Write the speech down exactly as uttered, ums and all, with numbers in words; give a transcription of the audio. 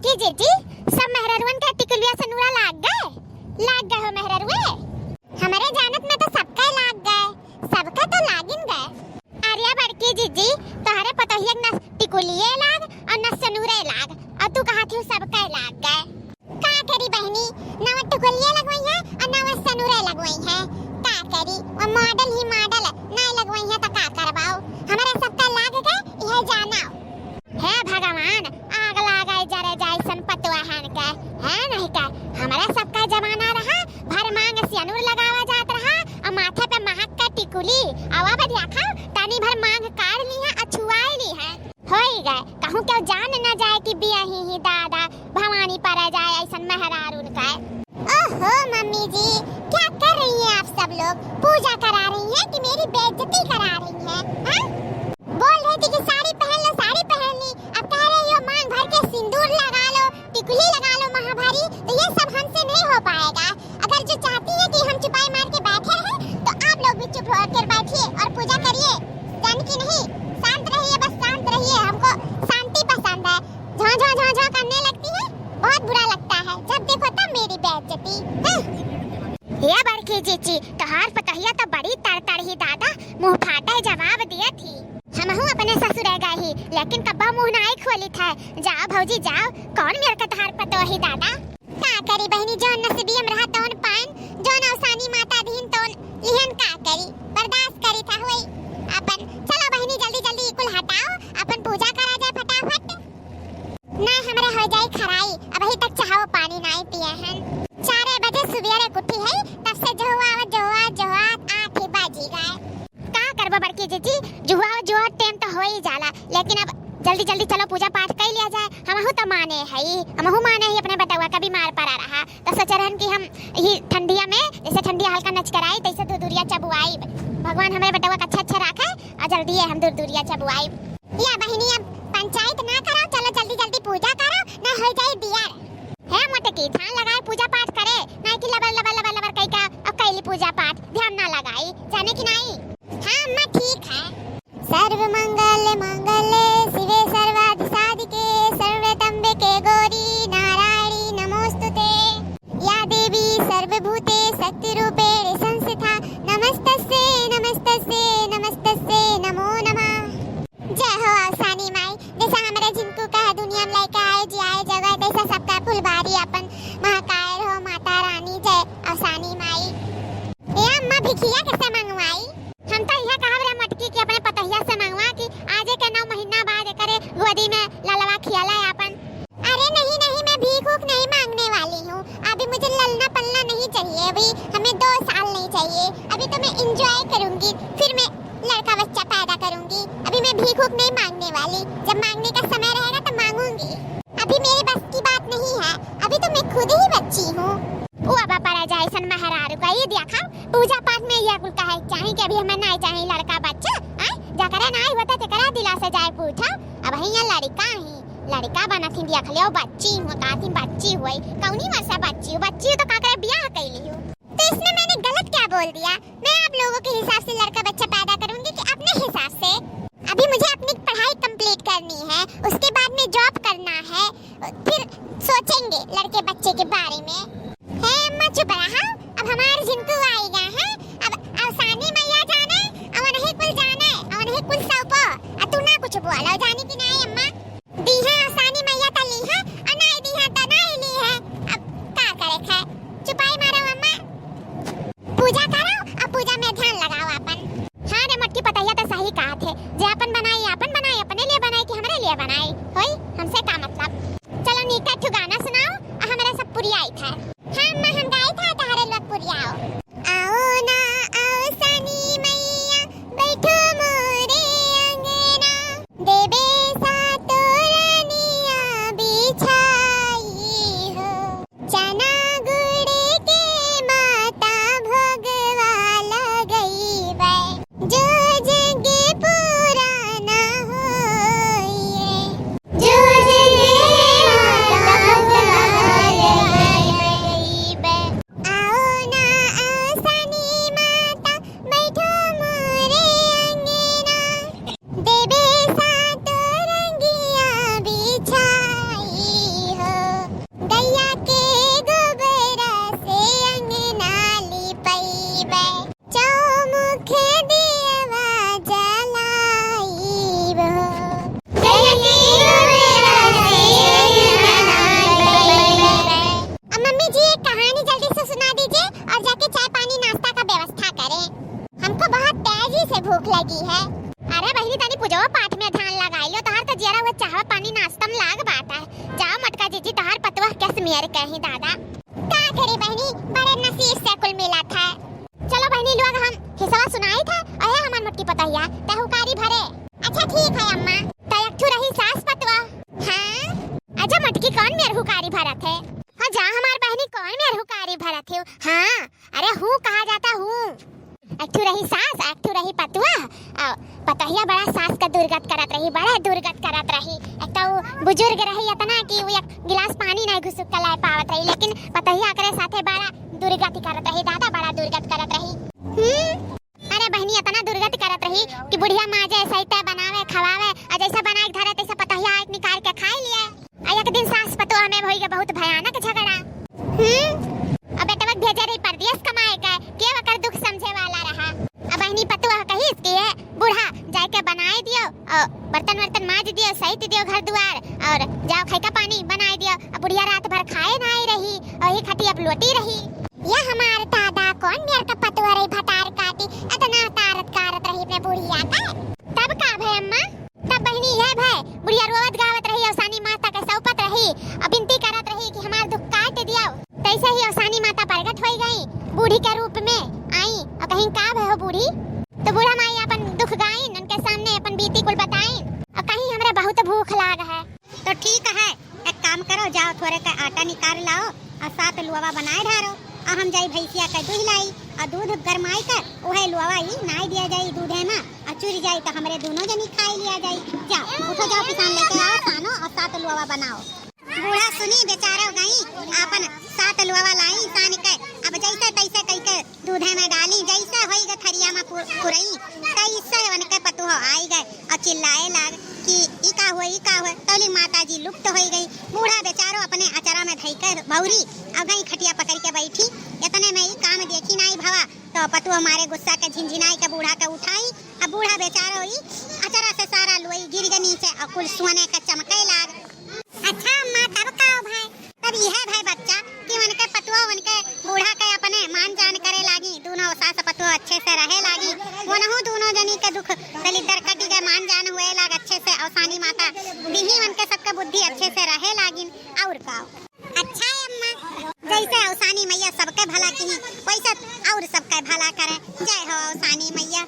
कि जीजी, सब मेहररुअन के टिकुलिया सेनुरा लाग गए? लाग गए हो मेहररुए? हमरे जानत में तो सबका लाग गए, सबका तो लागिन गए। अरे बड़की जीजी, तोहरे पतोहिया के न टिकुलिए लाग और न सेनुरे लाग, और तू कहत हू सबका लाग गए। का करी बहिनी, न वो टिकुलिए लगवई है और न वो सेनुरे लगवई है। का करी, वो model ही model, नहीं लगवई है तो का करबाओ? हमरे सबका लाग गए, यह जानाओ। हे भगवान, आग लागे जरे जाए सन पतोहन के, है नहीं के? हमरे सबका जमाना रहा, भर मांग सेनुर लगावा जात रहा, और माथे पे महक के टिकुली, और अब देखा, तनी भर मांग काढ़ ली है और छुआई ली है। होई गए, कहूँ केहू जान न जाए कि बियाही ही दादा, भवानी पड़ जाए ऐसन मेहरारून के। ओहो मम्मी जी, क्या कर रही हैं आप सब लोग? पूजा करा रही हैं कि मेरी बेइज्जती करा रही हैं, हाँ? बोल रही थी कि साड़ी पहन लो, साड़ी पहन ली, अब कह रही हो मांग भर के सिंदूर लगा लो, टिकुली लगा लो महाभारी, तो ये सब हमसे नहीं हो पाएगा। अगर जो चाहती है कि हम चुपाई मार के बैठे रहें, तो आप लोग भी चुप होकर बैठिए और पूजा करिए, जान की नहीं? शांत रहिए, बस शांत रहिए, हमको शांति पसंद है। झां, झां, झां, झां करने लगती है, बहुत बुरा लगता है, जब देखो तब मेरी बेइज्जती। हं। ये बड़की जीजी, तोहार पतोहिया तो बड़ी तड़तड़ ही दादा, मुंह फाटे जवाब दिए थी। हमहू अपने ससुरे गए ही, लेकिन कब्बो मुंह नाई खोली थे। जाओ भौजी जाओ, कौन मेर के तोहार पतोही दादा? का करी बहिनी, जौन नसीबियम रहा तौन पाइन, जौन अवसानी माता दीन तौन लिहन, का करी, बर्दाश्त करी था होई अपन। चलो बहिनी, जल्दी जल्दी कुल हटाओ, अपन पूजा करा जाए फटाफट। ना हमरे हो जाई खराई, अबही तक चाहो पानी नाई पिए हन। चारे बजे सुबेरे उठी है, तब से जोहुआ, जोहुआ, जोहुआ आठ ही बाजी गए। का करबो बड़की जीजी, जुहुआ, जुहुआ टेम तो हो ही जाला, लेकिन अब जल्दी जल्दी चलो पूजा पाठ कर लिया जाए। हमहू तो माने है, हमहू माने ही अपने बेटवा का बीमार पड़ा रहा, तो सोचे रहन कि हम ही ठंडिया में जैसे ठंडिया हल्का नचकराई तैसे धुरधुरिया चबुआई। भगवान हमरे बेटवा का अच्छा अच्छा रखे और जल्दी हम धुरधुरिया चबुआई। या बहिनी, अब पंचायत ना करो, चलो जल्दी जल्दी पूजा करो, ना हो जाए दियर। हे मोटकी, ध्यान लगाए पूजा पाठ करे, ना कि लबर लबर लबर लबर कई का अब कैली पूजा पाठ, ध्यान ना लगाई, जाने कि नाई? हाँ अम्मा, ठीक है। सर्व मंगल मांगल्ये शिवे सर्वार्थ साधिके शरण्ये त्र्यंबके गौरी नारायणी नमोस्तुते। या देवी सर्वभूते शक्ति रूपेण संस्थिता नमस्तस्ये नमस्तस्ये नमस्तस्ये नमो नमः। जय हो अवसानी माई, जैसा हमरे झिनकू का दुनिया में लइके आए जियाए जगह, तैसा सबका फुलबारी अपन महकाए रहो माता रानी। जय अवसानी माई। ए अम्मा, भिखिया कैसे मंगवाई? हम तो यह कहब रे मटकी कि अपने पतोहिया से मंगवा कि आजे के नौ महीना बाद एकरे गोदी में ललवा खियाला आपन। अरे नहीं, नहीं, मैं भीख ऊख नहीं मांगने वाली हूँ। अभी मुझे ललना पलना नहीं चाहिए, अभी हमें दो साल नहीं चाहिए। अभी तो मैं enjoy करूँगी, फिर मैं लड़का बच्चा पैदा करूँगी। अभी मैं भीख ऊख नहीं मांगने वाली, जब मांगने का समय रहेगा तो मांगूंगी। अभी मेरे बस की बात नहीं है, अभी तो मैं खुद ही बच्ची हूँ। ओ बाबा, परा जाए सन मेहरारू का, ये देखा, पूजा पाठ में ये कुल कहे चाही कि अभी हमें नाई चाही लड़का बच्चा, आय? जकरा नाई होता तेकरा दिला से जाए पूछा। अबही यहाँ लड़का ही, लड़का बनत ही देख लियो, बच्ची होता थी, बच्ची हुई, कौनी वर्षा बच्ची हो, बच्ची हो तो का करे बियाह कैली हो। तो इसमें मैंने गलत क्या बोल दिया? मैं आप लोगों के हिसाब से लड़का बच्चा पैदा करूंगी कि अपने हिसाब से? अभी मुझे अपनी पढ़ाई complete करनी है, उसके बाद में job करना है, फिर सोचेंगे लड़के बच्चे के बारे में। हे अम्मा चुप रहा, अब हमार झिनकू आइगा है, अब अवसानी मैया जाने, अवन ही कुल जाने, अवन ही कुल सौपो, आ तू ना कुछ बोलो, जाने कि नाई अम्मा? दी है अवसानी मैया त ली है, और नाई दी है त नाई ली है, अब का करे खाए, चुपाई मारो अम्मा। पूजा करो और पूजा में ध्यान लगाओ अपन। हाँ रे मोटकी पतैया तो सही कहा थे, जे अपन बनाई अपन बनाई, अपने लिए बनाई कि हमरे लिए बनाई, होई हमसे का मतलब। चलो नीका एक ठो गाना सुनाओ और हम मेर कहीं दादा। का करी बहिनी, बड़े नसीब से कुल मिला था। चलो बहिनी लोग, हम हिसवा सुनाई था, अहे हमार मोटकी पतोहिया, तै हुकारी भरे। अच्छा ठीक है अम्मा। तै एक ठू रही सास पतवा। हाँ? अच्छा मोटकी कौन मेर हुकारी भरत है? हाँ जा हमार बहिनी कौन मेर हुकारी भरत है? हाँ, अरे हूँ कहा जाता हूँ। एक ठू रही सास, एक ठू रही पतवा। आ, पतोहिया बड़ा सास का दुर्गत करत रही, बड़ा दुर्गत करत रही। एक तो उ बुजुर्ग रही इतना कि उ एक गिलास पानी नहीं घुसुक के लाए पावत रही, लेकिन पतोहिया एकरे साथे बड़ा दुर्गति करत रही, दादा बड़ा दुर्गत करत रही। हम्म, अरे बहिनी इतना दुर्गति करत रही कि बुढ़िया माजे, सहिते, बनावे, खवावे, और जैसा बनाए के धरे तैसा पतोहिया आके निकाल के खाई लिए। आ एक दिन सास पतोह में होई गए बहुत भयानक झगड़ा। हम्म, अब बेटवा के भेजे रही परदेस कमाए के, के ओकर दुख समझे वाला रहा। अब बहिनी पतोह कहिस कि ए बूढ़ा जाए के बनाए दियो, और बर्तन वर्तन माज दियो, सहित दियो घर दुआर, और जाओ खैका पानी बनाए दियो। अब बुढ़िया रात भर खाए ना आई रही, वही खटिया पे लोटी रही। या हमार दादा कौन मेर का पतोह रही भतार काटी, इतना तारत कारत रही अपने बुढ़िया का। तब का भय अम्मा? तब बहिनी यह भय, बुढ़िया रोवत गावत रही, अवसानी माता के सौंपत रही, और बिनती करत रही कि हमार दुख काट दियो। तैसे ही अवसानी माता प्रगट होई गई, बूढ़ी के रूप में आई और कहीं का भय हो बूढ़ी? तो बूढ़ा माई अपन दुख गाइन, उनके सामने अपन बीती कुल बताइन और कहीं हमरा बहुत भूख लाग है। तो ठीक है, एक काम करो, जाओ थोरे का आटा निकाल लाओ और सात लोवा बनाए ढारो, और हम जाई भैंसिया का दूध लाई और दूध गरमाई कर उहे लोवा ही नाई दिया जाई दूधे में, और चुरी जाई तो हमरे दोनों जनी खाई लिया जाई। जाओ उठो, जाओ पिसान लेके आओ, सानो और सात लोवा बनाओ। बूढ़ा सुनी बेचारो गई, आपन सात लोवा लाई सान के, अब जैसे तैसे कई के दूधे में डाली, जैसे होई गए थरिया में पु-, पुरई, तैसे उनके पतोह आई गए और चिल्लाए लाग कि ई का हुए, ई का हुए। तौली माता जी लुप्त होई गई। बूढ़ा बेचारो अपने अचरा में धई के भौरी और गई खटिया पकड़ के बैठी। इतने में ई काम देखी नाई भवा, तो पतोह मारे गुस्सा के झिनझिनाई के बूढ़ा के उठाई। अब बूढ़ा बेचारो ई अचरा से सारा लोई गिर गए नीचे और कुल सोने के चमके लाग। अच्छा अम्मा, तब का भय? तब यह भय बच्चा कि उनके पतोह उनके बूढ़ा के अपने मान जान करे लागी। दोनों सास पतोह अच्छे से रहे लागी। वनहु दोनों जनी के दुख दलिद्दर कटी गए, मान जान हुए लाग अच्छे से। अवसानी माता दिही उनके सबके बुद्धि अच्छे से रहे लागिन। और का? अच्छा है अम्मा, जैसे अवसानी मैया सबके भला किही, वैसे और सबके भला करे। जय हो अवसानी मैया।